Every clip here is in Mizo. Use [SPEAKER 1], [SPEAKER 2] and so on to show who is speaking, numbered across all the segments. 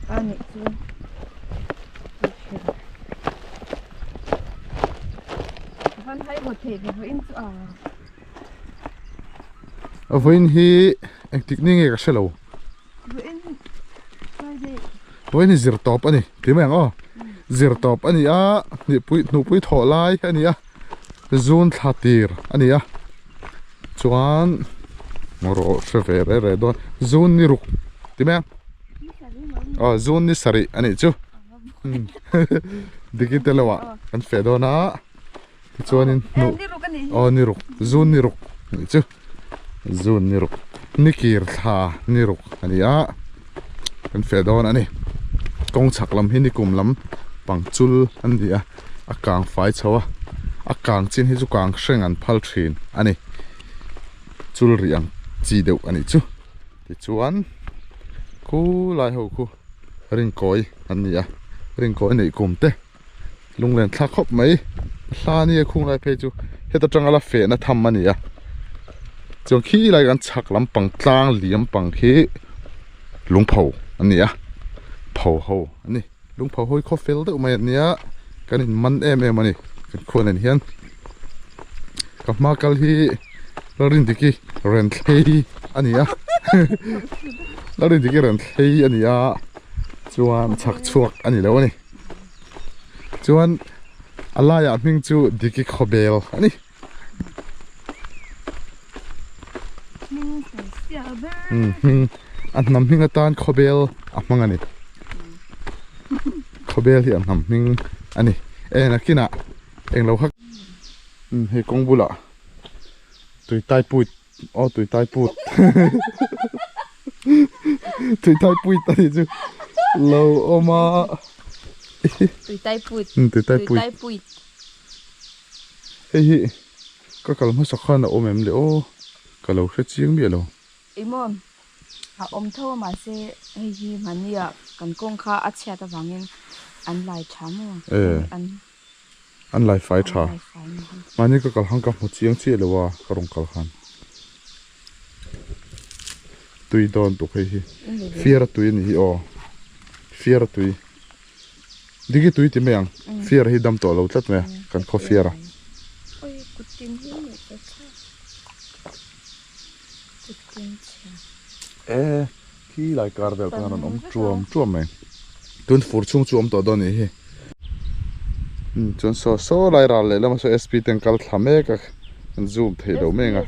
[SPEAKER 1] A nih chu Van hai hawt thei ve vawiin chu a.
[SPEAKER 2] A vawiin hi engtik ni nge ka hre lo.
[SPEAKER 1] Vawiin Friday.
[SPEAKER 2] Vawiin hi zir tawp a ni ti mai ang aw. Zir tawp a ni a, hnihpui hnupui thawh lai a ni a, zun thla tir a ni a. Chuan rawh hre ve reh reh dawn zun ni ruk ti mai ang. Aw zun ni sarih a nih chu. Diki te lo ah kan feh dawn a tichuanin hnuh aw ni ruk zun ni ruk a nih chu zun ni ruk ni kir thla ni ruk a ni a kan feh dawn a ni kawng chhak lam hi ni kum lam pang chul a ni a a kang fai chho a a kang chin hi chu kang hreng an phal thin a ni chul rih ang chi deuh a nih chu tichuan khulai ho khu. Rinkawi an ni a, rinkawi neih kum te lunglen thlak khawp mai hla nia khung lai phei chu heta tanga la fehna tham a ni a chuan khi lai kan chhak lampang tlang liam pang khi lungpho an ni a pho ho an ni lungpho ho hi khaw fel deuh mai an nia kan in man em em a ni kan khuan en hian ka hma kal hi. Lalrindiki Renthlei a ni a Lalrindiki Renthlei a ni a chuan chhak chhuak a ni lo a ni chuan a laiah hming chu Diki Khawbel a ni hming a hnam hming atan Khawbel a hmang a ni Khawbel hi a hnam hming a ni e nakinah englo kha hei kawng bulah. Tui tai put aw tui tai put tui tai put a nih chu lo awm a
[SPEAKER 1] tui tai put
[SPEAKER 2] tui tai put hei hi ka kal hmasa khan a awm em le aw ka lo hre chiang miah lo
[SPEAKER 1] emaw a awm tho a mahse hei hi mahni ah kan kawng kha a chhiat avangin an lai tha maw an.
[SPEAKER 2] An lai fai tha. Mahni ka kal khan ka hmu chiang chiah lo a, ka rawn kal khan. Tui dawn tuk hei hi. Fiara tui a nih hi aw. Fiara tui. Diki tui ti mai ang. Fiara hi dam tawh lo tlat mai a, kan khaw fiara. E khi lai kar vel khan an awm tuam tuam mai. Tun fur chhung chu awm tawh dawn a nih hi. Chuan saw saw lai ral leh lama saw sp ten kal thla mek a an zoom theih loh mek a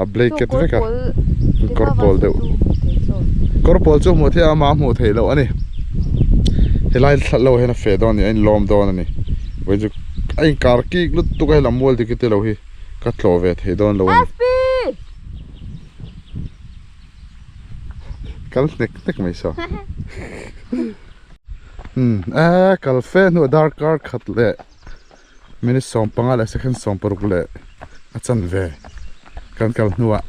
[SPEAKER 2] a blanket vek a kawr pawl deuh kawr pawl chu hmuh theih a amah a hmuh theih loh a ni helai thla lo hian a feh dawn a ni a inlawm dawn a ni vawiin chu a inkar kik lutuk a hei lam mual dik te lo hi ka tlawh ve thei dawn lo a ni. Kal hnek hnek mai saw. Umm e kal fe hnuah darkar khat leh minute 15 leh second 60 leh a chan ve kan kal hnuah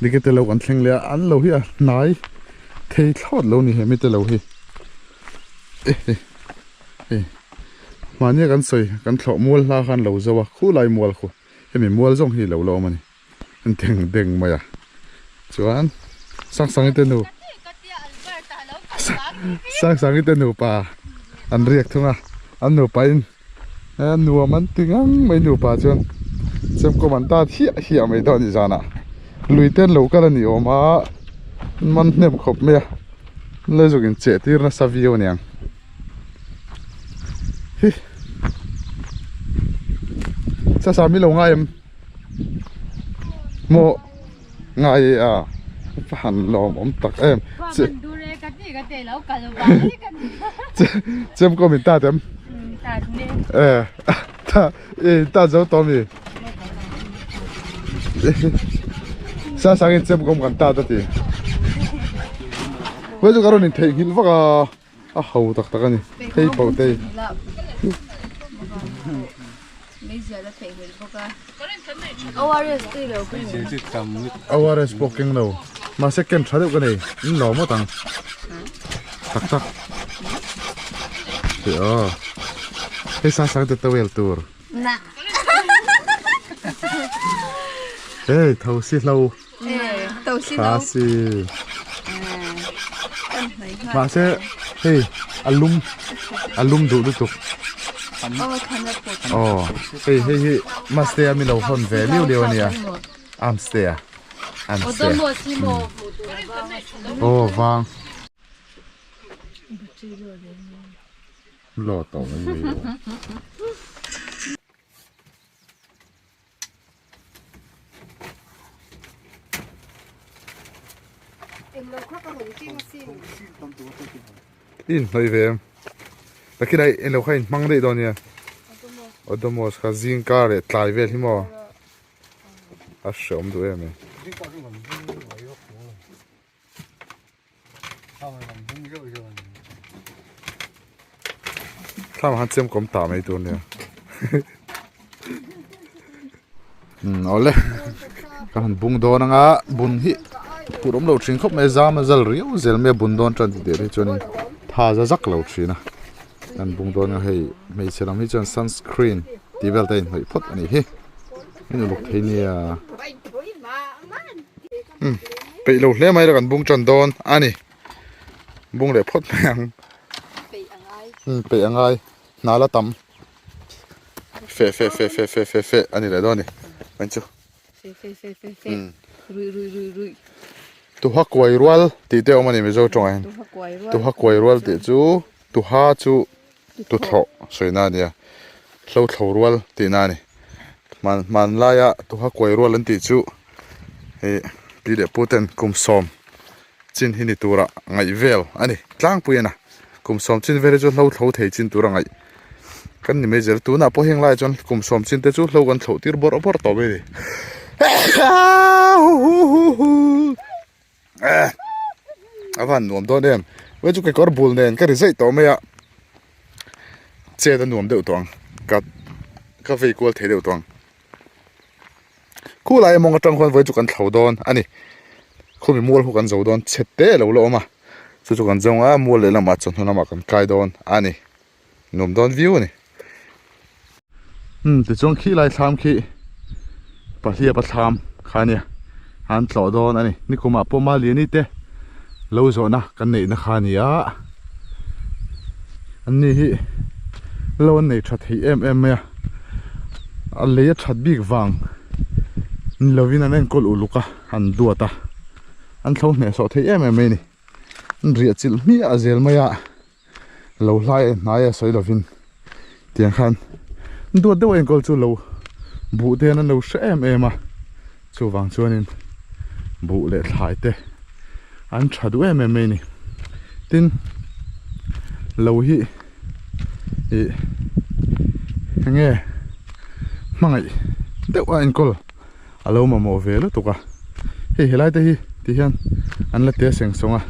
[SPEAKER 2] dikete lo kan thleng leh a an lo hi a hnai thei thlawt lo ni he mite lo hi e mahnia kan sawi kan thlawh mual hla khan lo zo a khulai mual khu hemi mual zawng hi lo la awm a ni. Deng deng mai a chuan Sangsangi te nu Sangsangi te nupa an riak thung a an nupa in nuam an ti ngang mai nupa chuan chemkawm an tat hiah hiah mai dawn a ni zanah lui te an lo kal a ni awm a man hnem khawp mai a Lezuk in cheh tir nasa viau a niang. Hi Sasa mi lo ngai em? Maw ngai e a ka han lawm awm tak em chem ko min ta tem e ta e ta zo to mi sa sang in chem kom kan ta ta ti Wei chu ka rawn in theihnghilh vak a. A ho tak tak a ni hei pawh te ORS pawh keng lo mahse ken tha deuh ka nei in lo ngawt ang tak tak tih aw hei sang sang te towel tur hei tho si hlo tha si. Mahse hei a lum a lum duh lutuk. Aw hei hei hi Mastea mi lo hawn ve liu liu ania Amstea Amstea aw vang. Lo tawh mai mai lo. In hnawih ve em takhin ai englo kha in hmang daih dawn nia Odomos kha zing kar leh tlai vel hi maw a hreawm duh em e. Thlam han chem kawm ta mai tur nia um awle ka han bung dawn anga bun hi phur awm lo thin khawp mai zam a zal riau zel mai a bun dawn tan tih der hi chuanin tha za zak lo thin a an bung dawn a hei hmeichhe lam hi chuan sunscreen tih vel te a inhnawih phawt a nih hi in uluk thei nia. Umm peih lo hle mai la kan bung tan dawn a ni bung leh phawt mai ang umm peih a ngai hna la tam feh feh feh feh feh feh feh a ni leh dawn a ni an chu
[SPEAKER 1] feh feh feh feh feh ruih ruih ruih ruih
[SPEAKER 2] tuha kuai rual tih te a awm a ni mizo tawngah hian tuha kuai rual tih chu tuha chu tuthlawh sawina a nia hlo thlo rual tihna a ni hman hmanlaia tuha kuai rual an tih chu hei pi leh pu ten kum sawm chin hi ni tura ngaih vel a ni tlangpui a na kum sawm chin vel hi chu hlo thlo thei chin tura ngaih kan ni mai zel tunah pawh heng laiah chuan kum sawm chin te chu hlo kan thloh tir bawrh bawrh tawh mai a ni a van nuam dawn em wei chu kekawr bul nen ka ri zeih tawh mai a chet a nuam deuh tawh ang ka ka vei kual thei deuh tawh ang khulai mawng atang khuan vawi chu kan thlo dawn a ni khumi mual khu kan zo dawn chhe te a lo la awm a chu chu kan zawng a mual lehlamah chawhnu lamah kan kai dawn a ni nuam dawn viau a ni umm tichuan khi lai thlam khi pahliap a thlam kha ania an tlawh dawn a ni nikumah pawh maliani te lo zawhna kan neihna kha a ni a an ni hi lo an nei tha thei em em mai a a lei a that bik vang ni lovin an enkawl uluk a an duat a an thlo hnehsawh thei em em mai a ni an riah chilh hmiah zel mai a. Lo hlai a hnai a sawi lovin tiang khan duat deuh a enkawl chu lo buh te hian an lo hre em em a chuvang chuanin buh leh thlai te an tha duh em em mai a ni tin lo hi ih enge hmangaih deuh a enkawl a lo mamawh ve lutuk a hei helai te hi ti hian an la te seng sawng a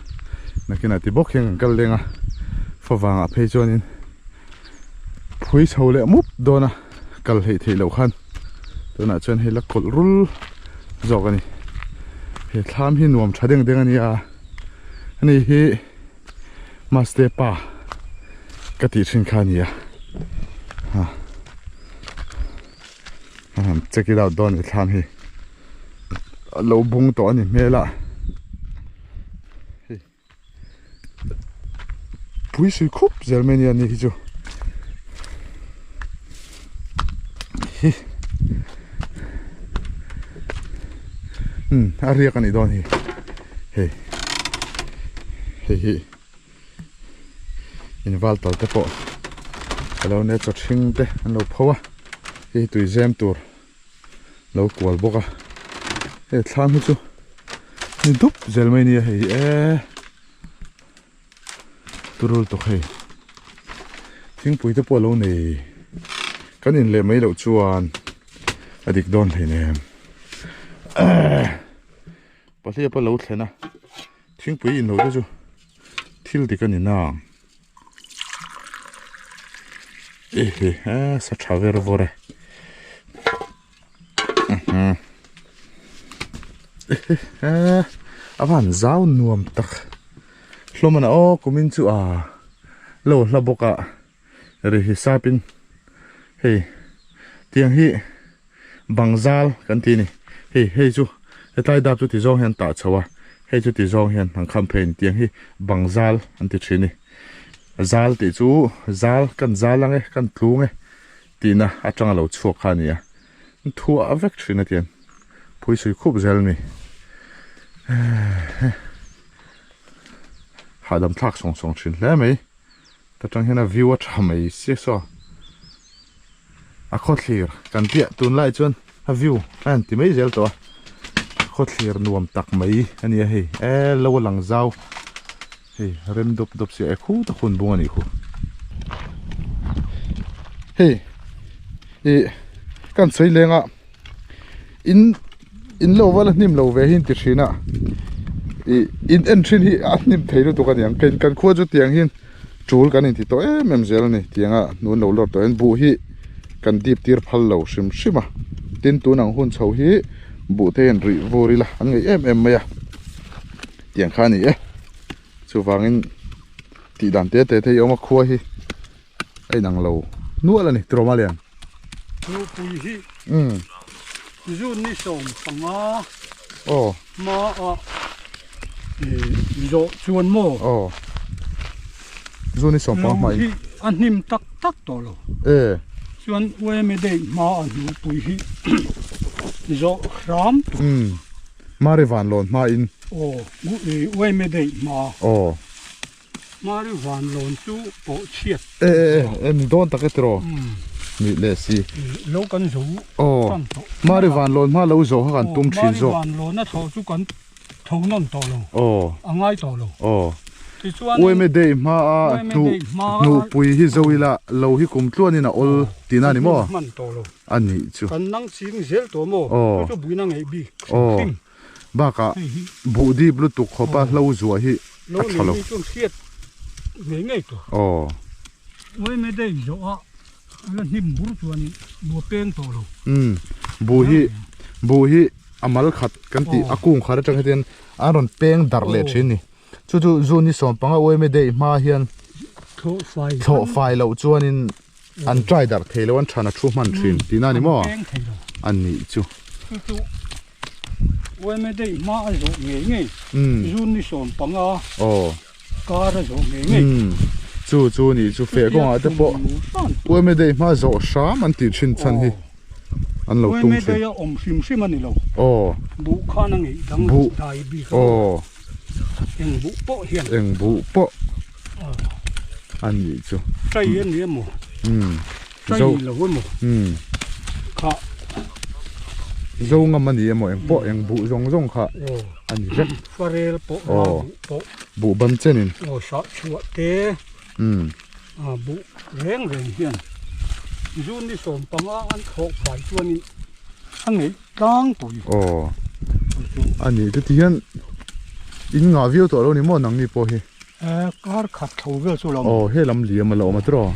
[SPEAKER 2] nakinah ti bawk hian kan kal leng a favang ah phei chuanin phui chho leh mup dawn a kal hleih theih loh khan tunah chuan hei la kawlh rul zawk a ni he thlam hi nuam tha deng deng a nia ani hi Maste pa ka tih thin kha a ni a ha. Check it out dawn ni thlam hi a lo bung tawh a ni hmel a hei pui sui khup zel mai nia ni hi chu hi um a riak a nih dawn hi hei hei hi. Inval tal te pawh a lo nia chaw hring te an lo pho a hei hi tui zem tur lo kual bawk a hei thlam hi chu ni dup zel mai nia hei e turul tawk hei thingpui te pawh a lo nei kan in leh mai loh chuan a dik dawn hleinem pahliap a lo thlen a. Thingpui in lo te chu thil dik a ni na ang ehe a sa tha ver vawr e ehe a a van zau nuam tak hlawm a na aw kumin chu a lo hla bawk a ri hisap in hei tiang hi. Bangzal kan ti a ni. Hei hei chu hetlai dap chu ti zawng hian tah chho a. Hei chu ti zawng hian an kham phei a ni tiang hi bang zal an ti thin a ni. Zal tih chu zal kan zal ang e kan tlung e tihna atanga lo chhuak kha a ni a. Thuah vek thin a tiang phuisui khup zel a ni. Hahdam thlak sawng sawng thin hle mai. Ta tang hian a view a tha mai sia saw a khawthlir kan piah tunlai chuan a view a han ti mai zel tawh a khawthlir nuam tak mai a ni a hei e lo a lang zau hei rem dawp dawp sia e khu tak hun bung a nih khu hei ih kan sawi leng a in in lo vala hnim lo ve hi an ti thin a ih in en thin hi a hnim thei lutuk a niang kan khua chu tiang hian tul kan inti tawh em em zel a ni tianga hnun lo lawr tawh hian buh hi kan dip tir phal lo hrim hrim a tin tun ang hun chho hi buh te hian rih vur ila an ngaih em em mai a tiang kha a ni e chuvangin tih dan te te te hi a awm a khua hi a inang lo nual a ni tiraw Malian.
[SPEAKER 3] Nupui hi June ni 15 hma a zawh chuan maw?
[SPEAKER 2] Aw. June ni 15 hma in.
[SPEAKER 3] Lo hi a hnim tak tak tawh lo.
[SPEAKER 2] E.
[SPEAKER 3] Chuan Ueme Day hma a nupui hi zawh hram tur.
[SPEAKER 2] Umm. Mari Vanlawn hma in.
[SPEAKER 3] Aw. Ueme Day hma.
[SPEAKER 2] Aw.
[SPEAKER 3] Mari Vanlawn chu pawh chhiat.
[SPEAKER 2] E e e ni dawn tak e tiraw ni leh si.
[SPEAKER 3] Lo kan zo tan tawh.
[SPEAKER 2] Mari Vanlawn hma lo zo kha kan tum thin zawk.
[SPEAKER 3] Mari Vanlawn a thlawh chu kan tho nawn tawh lo.
[SPEAKER 2] Aw.
[SPEAKER 3] A ngai tawh lo.
[SPEAKER 2] Aw.
[SPEAKER 3] Tichuan.
[SPEAKER 2] Uaime day hma a hnuhpui hi zo ila lo hi kum tluanin a awl tihna a ni maw?
[SPEAKER 3] Hman tawh lo.
[SPEAKER 2] A nih chu.
[SPEAKER 3] Kan nang ching zel tawh maw?
[SPEAKER 2] Aw.
[SPEAKER 3] Chu chu buina ngeih bik.
[SPEAKER 2] Aw. Bakah buh dip lutuk khawpa hlo zuah hi a tha lo. Aw. Umm buh hi buh hi a mal khat kan tih a kung khat atang hian a rawn peng darh leh thin a ni. Chu chu June ni 15 uaime daih hma hian thlawh fai loh chuanin An try darh thei lo an than a thu hman thin tihna a ni maw? A nih chu.
[SPEAKER 3] Chu chu uaime daih hma a zawh ngei ngei. June ni 15
[SPEAKER 2] Aw.
[SPEAKER 3] Kar a zawh ngei ngei.
[SPEAKER 2] Chu chu nih chu feh kawngah te pawh uaime daih hma zawh hram an tih thin chhan hi an lo tum thin.
[SPEAKER 3] Uaime daih a awm hrim hrim a ni lo.
[SPEAKER 2] Aw.
[SPEAKER 3] Buh khan a ngeih dang dai bik a.
[SPEAKER 2] Aw.
[SPEAKER 3] Eng buh pawh hian.
[SPEAKER 2] Eng buh pawh. A nih chu.
[SPEAKER 3] Trai a ni emaw?
[SPEAKER 2] Umm.
[SPEAKER 3] Trai lo emaw?
[SPEAKER 2] Umm.
[SPEAKER 3] Kha.
[SPEAKER 2] Zo ngam a ni emaw eng pawh eng buh zawng zawng kha a ni vek.
[SPEAKER 3] Farel pawh ra buh pawh.
[SPEAKER 2] Buh ban chenin.
[SPEAKER 3] Aw sah chhuah te.
[SPEAKER 2] Umm.
[SPEAKER 3] A buh reng reng hian June ni 15 an thlawh fai chuanin a ngeih tlangpui.
[SPEAKER 2] Aw. A nih chu tihian in ngah viau tawh lo ni maw nangni pawh hi.
[SPEAKER 3] Kar khat tho vel chu lo.
[SPEAKER 2] Aw he lam liam a lo awm a tiraw.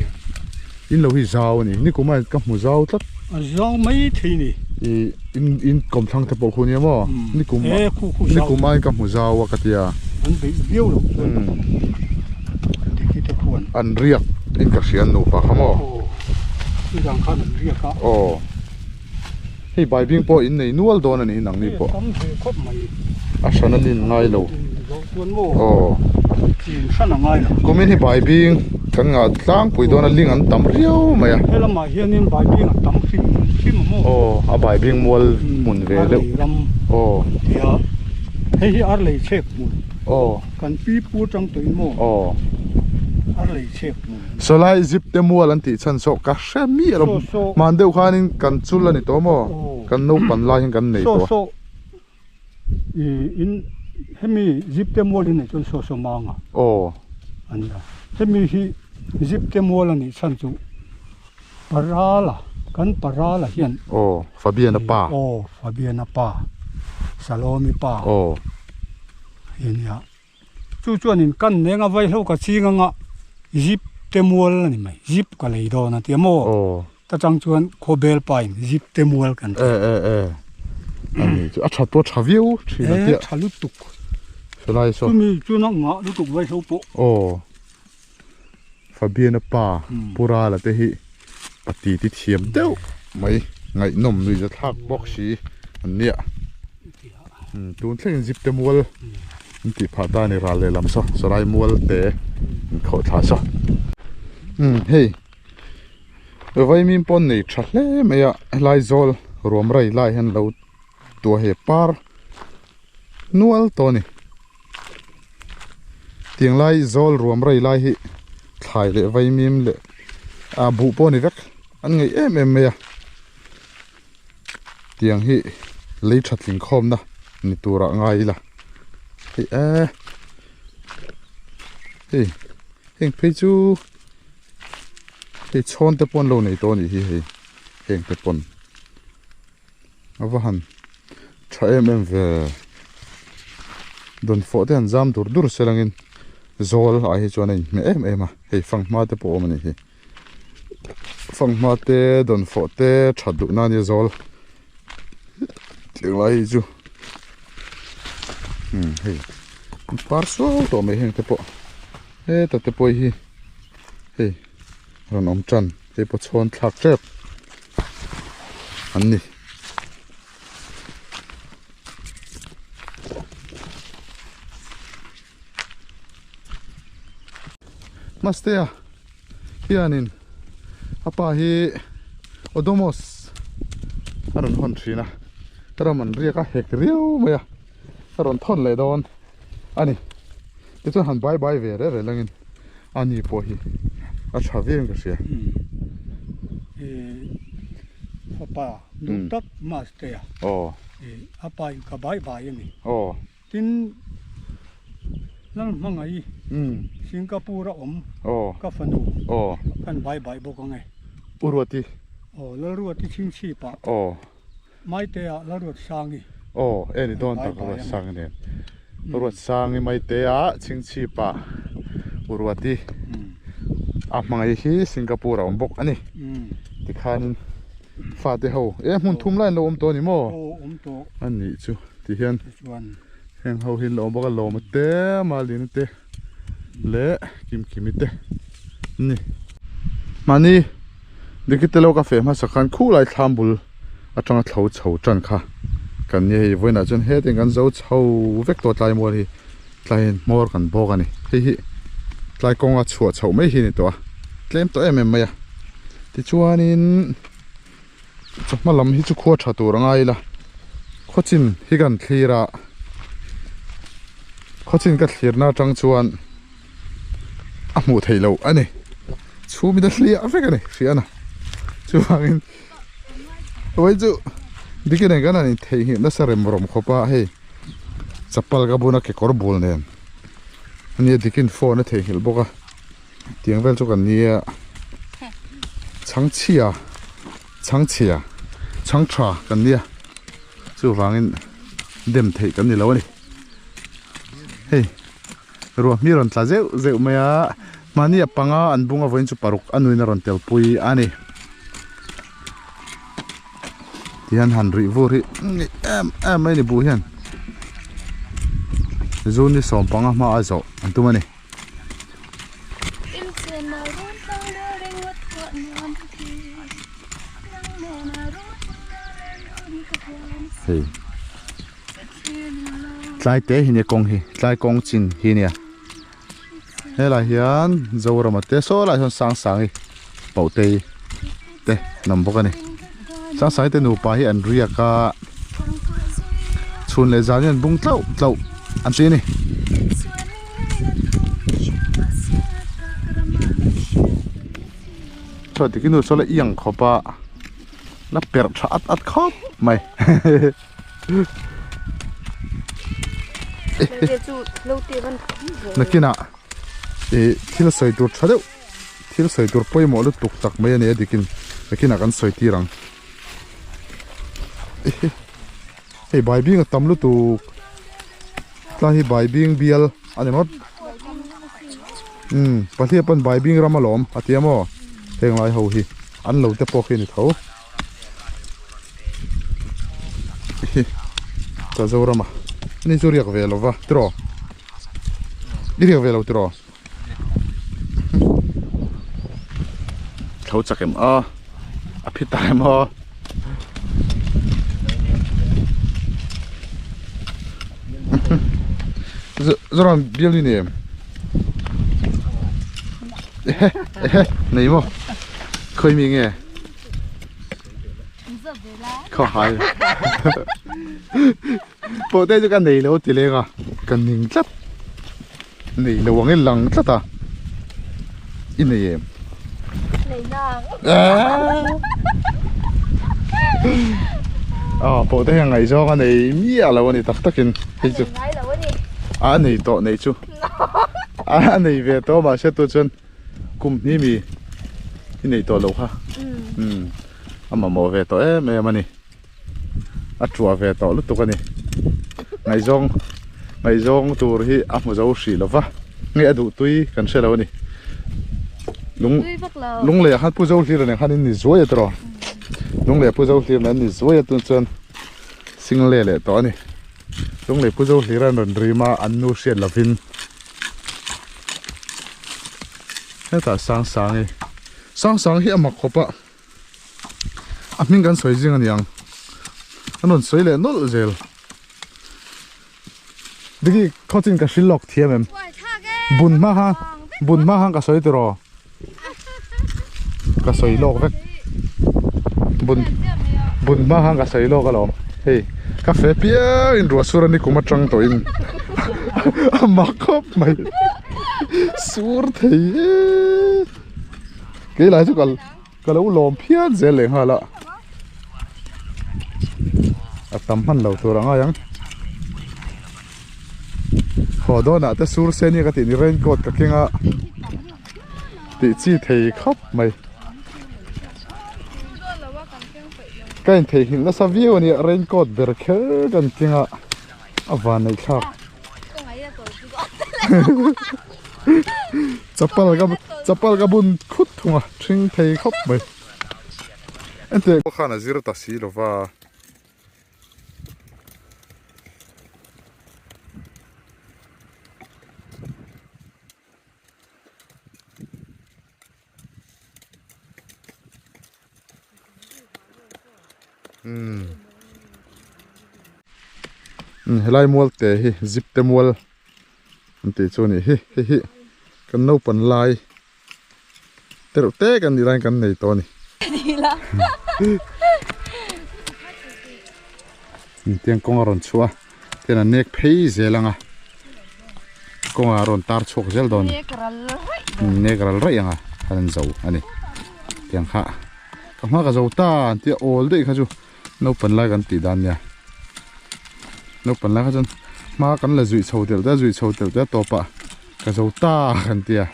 [SPEAKER 2] In lo hi zau a ni. Nikum a ka hmu zau tlat.
[SPEAKER 3] A zau mai thei ni.
[SPEAKER 2] I in in kawmthlang te pawh khu nia maw? Nikum
[SPEAKER 3] a
[SPEAKER 2] nikum aiin ka hmu zau a ka tia.
[SPEAKER 3] An beih viau loh chuan diki te khuan.
[SPEAKER 2] An riak in ka hria an nupa kha maw?
[SPEAKER 3] Aw chuvang khan an riak a.
[SPEAKER 2] Aw hei baibing pawh in nei nual dawn a ni hi nangni pawh.
[SPEAKER 3] Tam ve khawp mai.
[SPEAKER 2] A hran a nin ngai lo.
[SPEAKER 3] Chuan maw?
[SPEAKER 2] Aw.
[SPEAKER 3] Chin hran a ngai lo.
[SPEAKER 2] Kumin hi baibing kan ngah tlangpui dawn a ling an tam riau mai a.
[SPEAKER 3] He lamah hianin baibing a tam hrim hrim a maw?
[SPEAKER 2] Aw a baibing mual hmun ve deuh.
[SPEAKER 3] Arlei ram.
[SPEAKER 2] Aw.
[SPEAKER 3] Tia hei hi arlei chhek hmun.
[SPEAKER 2] Aw.
[SPEAKER 3] Kan pi pu atang tawhin maw?
[SPEAKER 2] Aw.
[SPEAKER 3] Arlei chhek hmun.
[SPEAKER 2] Sawlai zip te mual an tih chhan saw ka hre miah lo. Hman deuh khanin kan chul a ni tawh maw? Kan naupan lai hian kan nei tawh a.
[SPEAKER 3] Saw saw in hemi zip te mual in nei chuan saw saw mang a.
[SPEAKER 2] Aw.
[SPEAKER 3] An la. Hemi hi zip te mual a nih chhan chu Parala kan Parala hian.
[SPEAKER 2] Aw Fabiana pa.
[SPEAKER 3] Aw Fabiana pa Salomi pa.
[SPEAKER 2] Aw.
[SPEAKER 3] Hi nia. Chu chuanin kan neng a vaihlo ka ching anga zip te mual a ni mai, zip ka lei dawn a ti a maw?
[SPEAKER 2] Aw.
[SPEAKER 3] Ta chang chuan khawbel pain zip te mual kan ti.
[SPEAKER 2] E e e. A ni chu a tha pawh tha viau thin a tia.
[SPEAKER 3] E tha lutuk.
[SPEAKER 2] Helai saw.
[SPEAKER 3] Chumi chuna ngah lutuk vaihlo pawh.
[SPEAKER 2] Aw. Fabiana pa Pu Rala te hi pati ti thiam deuh mai ngaihnawm nuihza thlak bawk si an nia. Tun thlengin zip te mual. An tih phah ta a ni ral lehlam saw sawlai mual te an khawh thla saw. Umm hei vaimim pawh an nei tha hle mai a helai zawl ruam rai lai hian lo tua he par nual tawh a ni. Tiang lai zawl ruam rai lai hi thlai leh vaimim leh ah buh pawh a ni vek an ngaih em em mai a. Tiang hi lei tha tling khawmna ni turah ngai ila hei eee hei heng phei chu hei chhawn te pawh an lo nei tawh a nih hi hei heng te pawn a va han tha em em ve dawnfawh te han zam dur dur se langin zawl ah hi chuan a inhmeh em em a hei fanghma te pawh a awm a nih hi. Fanghma te dawnfawh te that duh na ania zawl tiang lai hi chu umm hei an par suau tawh mai heng te pawh heta te pawh hi hei rawn awm tan hei pawh chhawn thlak tep an ni. Mastea hianin a pa hi Odomos a rawn hawn thin a ram an riak a hek riau mai a a rawn thawn leh dawn a ni tichuan han bai bai ve reh reh langin a ni pawh hi a tha viau in ka hria.
[SPEAKER 3] Fapa duh tak Mastea a pa in ka bai bai a ni. Tin, Lalhmangaih Singapore a awm ka fanu kan bai bai bawk ang e.
[SPEAKER 2] U Ruati.
[SPEAKER 3] Aw, Lalruati chhingchhip ah.
[SPEAKER 2] Aw.
[SPEAKER 3] Maite ah Lalruatsangi.
[SPEAKER 2] Aw, e ni dawn tak Ruatsangi nen. Ruatsangi Maite ah chhingchhip ah U Ruati a hmangaih hi Singapore a awm bawk a ni. Tikhanin fate ho e hmun thum lai an lo awm tawh a ni maw?
[SPEAKER 3] Aw, awm tawh.
[SPEAKER 2] A nih chu. Ti hian heng ho hi an lo awm bawk a lawma te Malina te leh Kimkimi te an ni. Mahni Dikite lo ka feh hmasa khan khulai thlam bul atanga thlo chho tan kha kan ni hei vawiinah chuan hetiang kan zo chho vek tawh tlai mual hi tlaiin hmawr kan bawk a ni hei hi tlai kawnga chhuah chhoh mai hi a ni tawh a tlem tawh em em mai a tichuanin. Chawhma lam hi chu khua tha tur a ngai ila khawchin hi kan thlir a khawchin ka thlirna atang chuan a hmuh theih loh a ni chhum in a hliah vek a ni hriana chuvangin vawiin chu diki nen kan han intheihnghilh nasa rem rawm khawp a hei chapal ka bun a kekawr bul nen ania dikin phone a theihnghilh bawk a. Tiang vel chu kan nia chhangchhia chhangchhia chhang tha kan nia chuvangin dem theih kan ni lo a ni hei ruah hmi rawn tla zeuh zeuh mai a mahni a panga an bung a vawiin chu paruk a nuin a rawn tel pui a ni tihian han rih vur hi em em mai a ni buh hian zun hi sawmpanga hma a zawh an tum a ni. Hei tlai te hi nia kawng hi tlai kawng chin hi nia helai hian Zorama te saw lai sawn Sangsangi Pautei te an awm bawk a ni Sangsangi te nupa hi an riak a chhun leh zan hi an bung tlauh tlauh an ti a ni. Chuan tikin nu saw la iang khawp a la perh tha at at khawp mai nakinah ih thil sawi tur tha deuh thil sawi tur pawimawh lutuk tak mai a ni a dikin nakinah kan sawi tir ang hei baibing a tam lutuk tlai hi baibing bial a ni ngawt umm pahliap pawn baibing ram alawm a tia maw heng lai ho hi an lo te pawh khi a ni tho hi ka Zorama ani chu riak ve lova tiraw i riak ve lo tiraw. Tho chak em a a phi ta em aw Zoram bial ni nem ehe ehe nei maw khawi mi nge khaw hai pawh te chu ka nei lo ti leng a ka ning tlat nei lo ang in lang tlat a i nei em
[SPEAKER 1] nei nang
[SPEAKER 2] ah pawh te hian ngaihzawng a nei miah lo a ni tak takin hei chu a nei tawh nei chu a nei ve tawh mahse tu chuan kum hnih mi i nei tawh lo kha umm a mamawh ve tawh em em a ni. a tuah ve tawh lutuk a ni ngaihzawng ngaihzawng tur hi a hmu zo hrih lo va nge a duh tui kan hre lo a ni lung lung leh ah khan pu zo hlir nen khan in ni zuai a tiraw lung leh pu zo hlir nen an ni zuai a tun chuan single leh tawh a ni lung leh pu zo hlir an rawn rim a an nu hriat lovin hetah sang sang hi sang sang hi a mak khawp a. A hming kan sawi zing a niang an rawn sawi leh nawlh zel Diki khawchin ka hrilh lawk thiam em bun hma khan bun hma khan ka sawi tiraw ka sawi lawk vek bun bun hma khan ka sawi lawk alawm hei ka fe piang in ruah sur a ni kum atang tawh in a mak khawp mai sur thei e keilai chu kal Ka lo lawm phian zel leh nghal a, a tam hman lo tur a ngai ang. Haw dawnah te sur se nia ka tih ni raincoat ka keng a tih chi thei khawp mai. Ka intheihnghilh nasa viau a nia raincoat ber kher kan keng a a van neih thlak. Chapal ka chapal ka bun khut thung a thing thei khawp mai ente khan a zir ta si lova. Umm helai mual te hi zip te mual an tih chu a nih hi hei hi kan naupang lai te reuh te kan nih laiin kan nei tawh a ni tiang kawng a rawn chhuah a tian a nek phei zel ang a kawngah a rawn tar chhuak zel dawn a ni nek ral raih ang a a rawn zo a ni tiang kha. Ka hma ka zo ta an tia awl daih kha chu naupang lai kan tih dan nia naupang lai kha chuan hma kan la zuih chho telh te zuih chho telh te a tawpah ka zo ta kan tia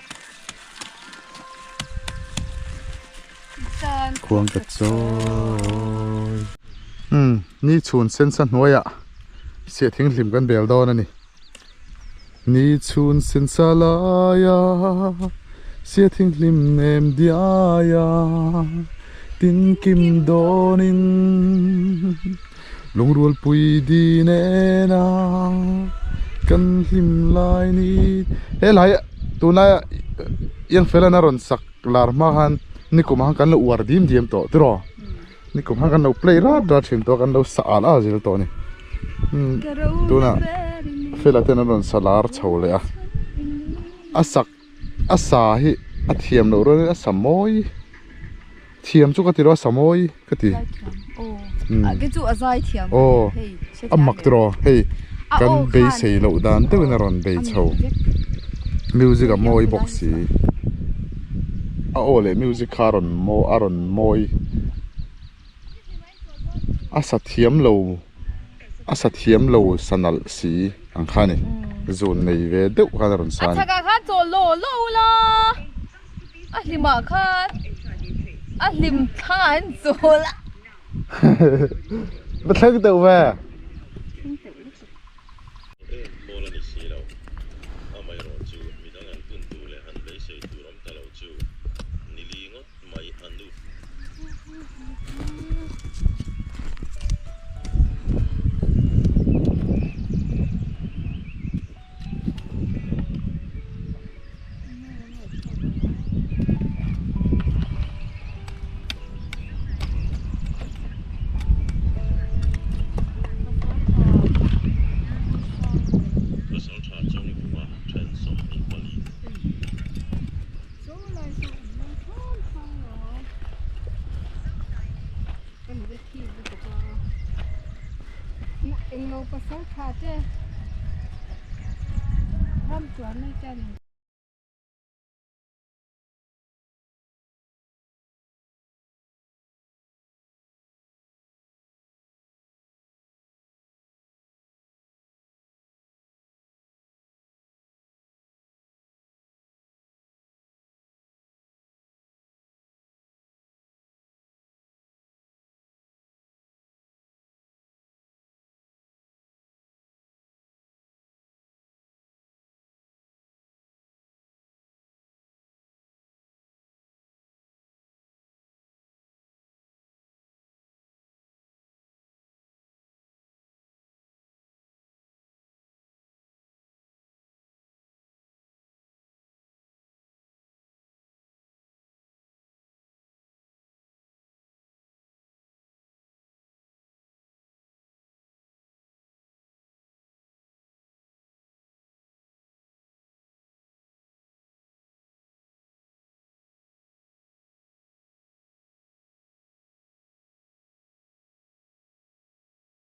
[SPEAKER 2] khuang ka chawi umm ni chhun sen sa hnuaiah siah thinghlim kan bel dawn a ni. Ni chhun sen sa laia sia thinghlim nem diaia tin kim dawnin lungrual pui di nena kan hlim lai ni helai tunlaia Iangfelan a rawn sak lar hma khan nikum ah khan kan lo uar dim diam tawh tiraw nikum khan kan lo play rat rat thin tawh a kan lo sa al al zel tawh a ni tunah fela ten an rawn sa lar chho leh a a sak a sa hi a thiam loh rualin a sa mawi thiam chu ka ti lo a sa mawi ka ti aw a mak tiraw hei kan beisei loh dan deuhin a rawn bei chho music a mawi bawk si a aw leh music kha a rawn maw a rawn mawi. A sa thiam lo a sa thiam lo sa nalh si ang kha a ni zun nei ve deuh khan a rawn sa a ni.
[SPEAKER 1] A chhakah khan chawl law law ula a hlimah khan a hlim thlangah hian chawl a.
[SPEAKER 2] Va thleng deuh ve.
[SPEAKER 4] Eng khawl a ni si lo. Amaherawhchu midang an bun tur leh han beisei tur awm ta lo chu nili ngawt mai a nu.
[SPEAKER 5] Englo pasal tha te ram chuan mai chuan.